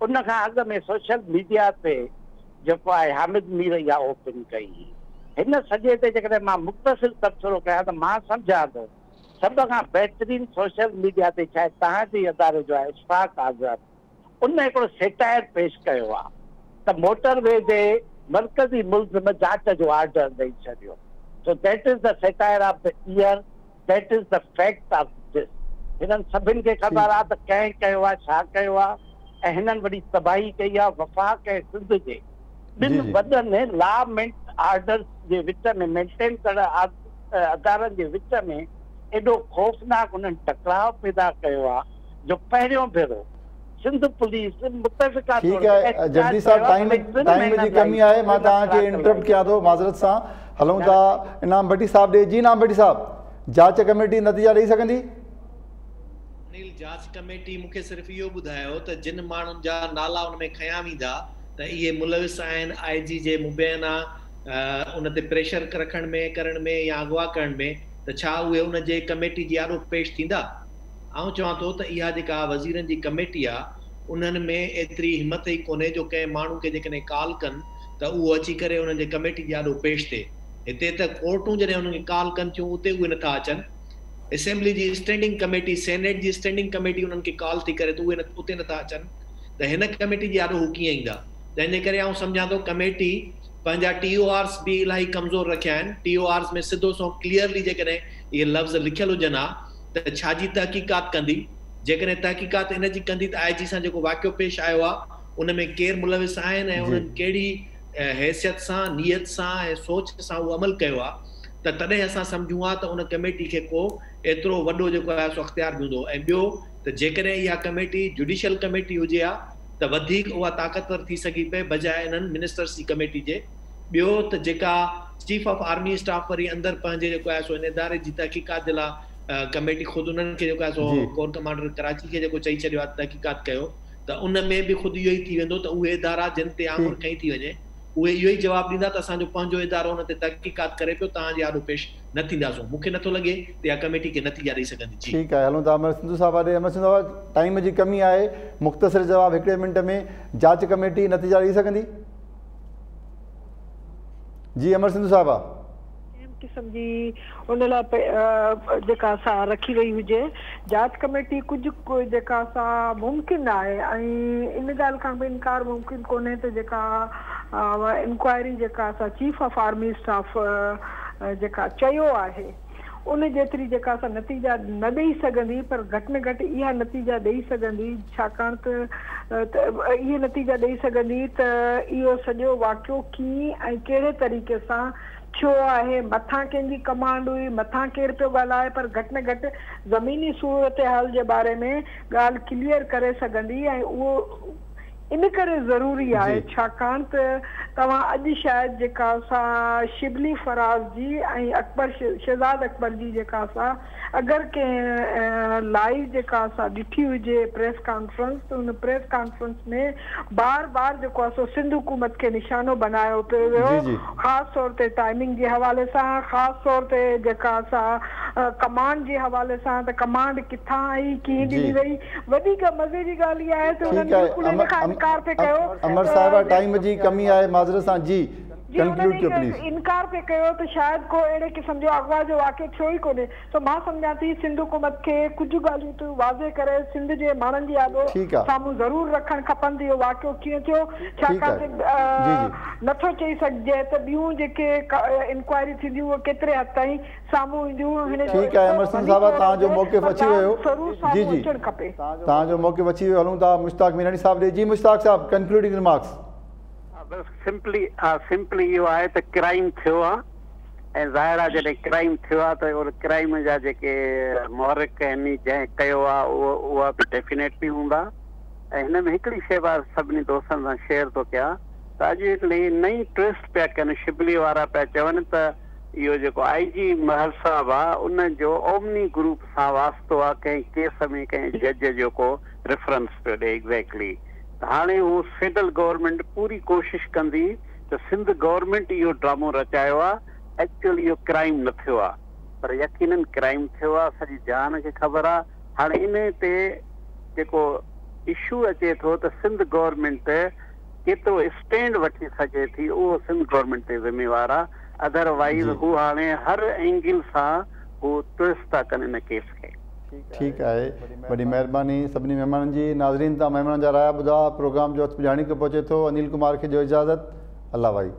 [SPEAKER 4] ان کان اڳ ۾ سوشل ميڊيا تي جيڪو آهي حامد مير اها اوپن ڪئي هئي. هن سڄي تي جيڪڏهن مان مختصر تبصرو ڪيان ته مان سمجهان ٿو سڀ کان بهترين سوشل ميڊيا تي شايد توهان جي اداري جو آهي اشفاق آذر ان هڪڙو سيٽائر پيش ڪيو آهي ته موٽر وي جي مرڪزي ملزم جاچ جو آرڊر ڏئي ڇڏيو. So that is the satire of the year, that is the fact of this. هنن سڀن کي خبر آهي ته ڪنهن ڪيو آهي، ڇا ڪيو آهي ۽ هنن وڏي تباهي ڪئي آهي وفاق ۽ سنڌ جي ٻن وڏن لا مينٽ آرڊرز جي وچ ۾ مينٽين ڪندڙ ادارن جي وچ ۾ ايڏو خوفناڪ انهن ٽڪراء پيدا ڪيو آهي جو پهريون ڀيرو سنڌ پوليس متفقه طور
[SPEAKER 1] ٺيڪ
[SPEAKER 4] تي
[SPEAKER 1] آهي
[SPEAKER 4] احتجاج
[SPEAKER 1] جگديش صاحب
[SPEAKER 4] ڪيو آهي
[SPEAKER 1] ٽائيم
[SPEAKER 4] ڀلي ٽن
[SPEAKER 1] ٽائيم جي
[SPEAKER 4] مهينن
[SPEAKER 1] ڪمي
[SPEAKER 4] لاء
[SPEAKER 1] آهي مان
[SPEAKER 4] ٽن
[SPEAKER 1] توهان کي
[SPEAKER 4] ڪلاڪن
[SPEAKER 1] انٽرپٽ
[SPEAKER 4] لاء
[SPEAKER 1] ڪيان ٿو معذرت سان هلون
[SPEAKER 4] نه
[SPEAKER 1] ٿا انعام ڀٽي صاحب ڏي. جي انعام ڀٽي صاحب جاچ ڪميٽي نتيجا ڏئي سگهندي؟
[SPEAKER 5] انيل جاچ ڪميٽي مون کي صرف اهو ٻڌايو ته جن ماڻهن جا نالا ان ۾ کنيا ويندا ته اهي ملوث آهن آء جي جي مبينا ان تي پريشر رکڻ ۾ ڪرڻ ۾ يا اغوا ڪرڻ ۾ ته ڇا اهي ان جي ڪميٽي جي آڏو پيش ٿيندا؟ آئون چوان ٿو ته اها جيڪا وزيرن جي ڪميٽي آ انهن ۾ ايتري همت ئي ڪونهي جو ڪنهن ماڻهو کي جيڪڏهن ڪال ڪن ته اهو اچي ڪري انهن جي ڪميٽي جي آڏو پيش ٿئي. هتي ته ڪورٽون جڏهن انهن کي ڪال ڪن ٿيون اتي اهي نٿا اچن. اسيمبلي جي اسٽينڊنگ ڪميٽي، سينيٽ جي اسٽينڊنگ ڪميٽي انهن کي ڪال ٿي ڪري ته اهي اتي نٿا اچن ته هن ڪميٽي جي آڏو هو ڪيئن ايندا. تنهن جي ڪري آئون سمجهان ٿو ڪميٽي پنهنجا ٽي او آرز به الاهي ڪمزور رکيا آهن. ٽي او آرز ۾ سڌو سنئون ڪليئرلي جيڪڏهن اهي لفظ لکيل هجن ها ته ڇا جي تحقيقات ڪندي؟ جيڪڏهن تحقيقات ان جي ڪندي ته آء جي سان جيڪو واقعو پيش آيو آهي ان ۾ ڪير ملوث آهن ۽ انهن ڪهڙي حيثيت سان، نيت سان ۽ سوچ سان اهو عمل ڪيو آهي ته تڏهن اسان سمجهون ها ته ان ڪميٽي کي ڪو ايترو وڏو جيڪو آهي سو اختيار به هوندو ۽ ٻيو ته جيڪڏهن اها ڪميٽي جڊيشل ڪميٽي هجي ها ته وڌيڪ اها طاقتور ٿي سگهي پئي بجاء انهن منسٽرس جي ڪميٽي جي. ٻيو ته جيڪا چيف آف آرمي اسٽاف وري اندر پنهنجي جيڪو آهي سو ان اداري جي تحقيقات جي لاء ڪميٽي خود انهن کي جيڪو آهي سو ڪور ڪمانڊر ڪراچي کي جيڪو چئي ڇڏيو آهي ته تحقيقات ڪيو ته ان ۾ به خود اهو ئي ٿي ويندو ته اهي ادارا جن تي آڱر کنئي ٿي وڃي اهي اهو ئي جواب ڏيندا ته اسان جو پنهنجو ادارو ان تي تحقيقات ڪري پيو توهان جي آڏو پيش نه ٿينداسون مون کي نٿو لڳي ته اها ڪميٽي ڪي نتيجا ڏئي سگهندي جي.
[SPEAKER 1] ٺيڪ آهي هلون ٿا امر سنڌو صاحب ڏي. امر سنڌو صاحب ٽائيم جي ڪمي آهي مختصر جواب هڪڙي منٽ ۾ جاچ ڪميٽي نتيجا ڏئي سگهندي؟ جي امر سنڌو صاحبه.
[SPEAKER 6] ڪنهن به قسم جي ان لاء جيڪا سا رکي وئي هجي جاچ ڪميٽي ڪجهه جيڪا سا ممڪن آهي ۽ ان ڳالهه کان به انڪار ممڪن ڪونهي ته جيڪا انڪوائري جيڪا سا چيف آف آرمي اسٽاف جيڪا چيو آهي ان جيتري جيڪا سا نتيجا نه ڏئي سگهندي پر گهٽ ۾ گهٽ اها نتيجا ڏئي سگهندي ڇاڪاڻ ته اهي نتيجا ڏئي سگهندي ته اهو سڄو واقعو ڪيئن ۽ ڪهڙي طريقي سان ٿيو آهي، مٿان ڪنهن جي ڪمانڊ هئي، مٿان ڪير پيو ڳالهائي پر گهٽ ۾ گهٽ زميني صورتحال جي باري ۾ ڳالهه ڪليئر ڪري سگهندي ۽ اهو ان ڪري ضروري آهي ڇاڪاڻ ته توهان اڄ شايد جيڪا سا شبلي فراز جي ۽ اڪبر شهزاد اڪبر جي جيڪا سا اگر ڪنهن لائيو جيڪا سا ڏٺي هجي پريس ڪانفرنس ته ان پريس ڪانفرنس ۾ بار بار جيڪو آهي سو سنڌ حڪومت کي نشانو بنايو پيو ويو خاص طور تي ٽائمنگ جي حوالي سان خاص طور تي جيڪا سا ڪمانڊ جي حوالي سان ته ڪمانڊ ڪٿان آئي ڪيئن ڏني وئي وڌيڪ مزي جي ڳالهه اها آهي ته انهن بلڪل ان کان انڪار پئي ڪيو
[SPEAKER 1] امر صاحبه ٽائيم جي ڪمي آهي معذرت سان جي
[SPEAKER 6] جي
[SPEAKER 1] ڪنڪلوڊ
[SPEAKER 6] انهن
[SPEAKER 1] ڪيو پليز.
[SPEAKER 6] انڪار پئي ڪيو ته شايد ڪو اهڙي قسم جو اغوا جو واقعو ٿيو ئي ڪونهي سو مان سمجهان ٿي سنڌ حڪومت کي ڪجهه ڳالهيون ته واضح ڪري سنڌ جي ماڻهن جي آڏو سامهون ضرور رکڻ کپن ته اهو واقعو ڪيئن ٿيو ڇاڪاڻ ته نٿو چئي سگهجي ته ٻيون جيڪي انڪوائريون ٿينديون اهي ڪيتري حد تائين سامهون اينديون هن جو
[SPEAKER 1] ٺيڪ آهي امر سنڌ
[SPEAKER 6] اسڪوپ
[SPEAKER 1] صاحب
[SPEAKER 6] ڀلي
[SPEAKER 1] توهان جو
[SPEAKER 6] ٿورو
[SPEAKER 1] موقف
[SPEAKER 6] هجي پر
[SPEAKER 1] اچي ويو
[SPEAKER 6] ڳالهه ضرور
[SPEAKER 1] جي
[SPEAKER 6] سامهون
[SPEAKER 1] جي
[SPEAKER 6] اچڻ کپي.
[SPEAKER 1] توهان جو موقف اچي ويو هلون ٿا مشتاق ميراڻي صاحب ڏي جي مشتاق صاحب ڪنڪلوڊنگ ريمارڪس.
[SPEAKER 4] ها بس سمپلي ها سمپلي اهو آهي ته ڪرائيم ٿيو آ ۽ ظاهر آهي جڏهن ڪرائيم ٿيو آهي ته ان ڪرائيم جا جيڪي محرڪ آهن جنهن ڪيو آهي اهو اها به ڊيفينيٽلي هوندا ۽ هن ۾ هڪڙي شيء مان سڀني دوستن سان شيئر ٿو ڪيان ته اڄ هڪڙي نئين ٽوئسٽ پيا ڪن شبلي وارا پيا چون ته اهو جيڪو آئي جي مهر صاحب آهي ان جو اومني گروپ سان واسطو آهي ڪنهن ڪيس ۾ ڪنهن جج جو ڪو ريفرنس پيو ڏي ايگزيڪٽلي ته هاڻي هو فيڊرل گورنمينٽ پوري ڪوشش ڪندي ته سنڌ گورنمينٽ اهو ڊرامو رچايو آ ايڪچوئل اهو ڪرائيم نه ٿيو آ پر يقينن ڪرائيم ٿيو آ سڄي جهان کي خبر آ هاڻي انهي تي جيڪو اشو اچي ٿو ته سنڌ گورنمينٽ ڪيترو اسٽينڊ وٺي سگهي ٿي اهو سنڌ گورنمينٽ تي ذميوار آ اڌر وائيز هو هاڻي هر اينگل سان هو ٽوئسٽ ٿا ڪن ان ڪيس کي.
[SPEAKER 1] ٺيڪ آهي وڏي مهرباني سڀني مهمانن جي ناظرين توهان مهمانن جا رايا ٻڌا پروگرام جو وقت پڄاڻي کي پهچي ٿو انيل ڪمار کي ڏيو اجازت الله وائي.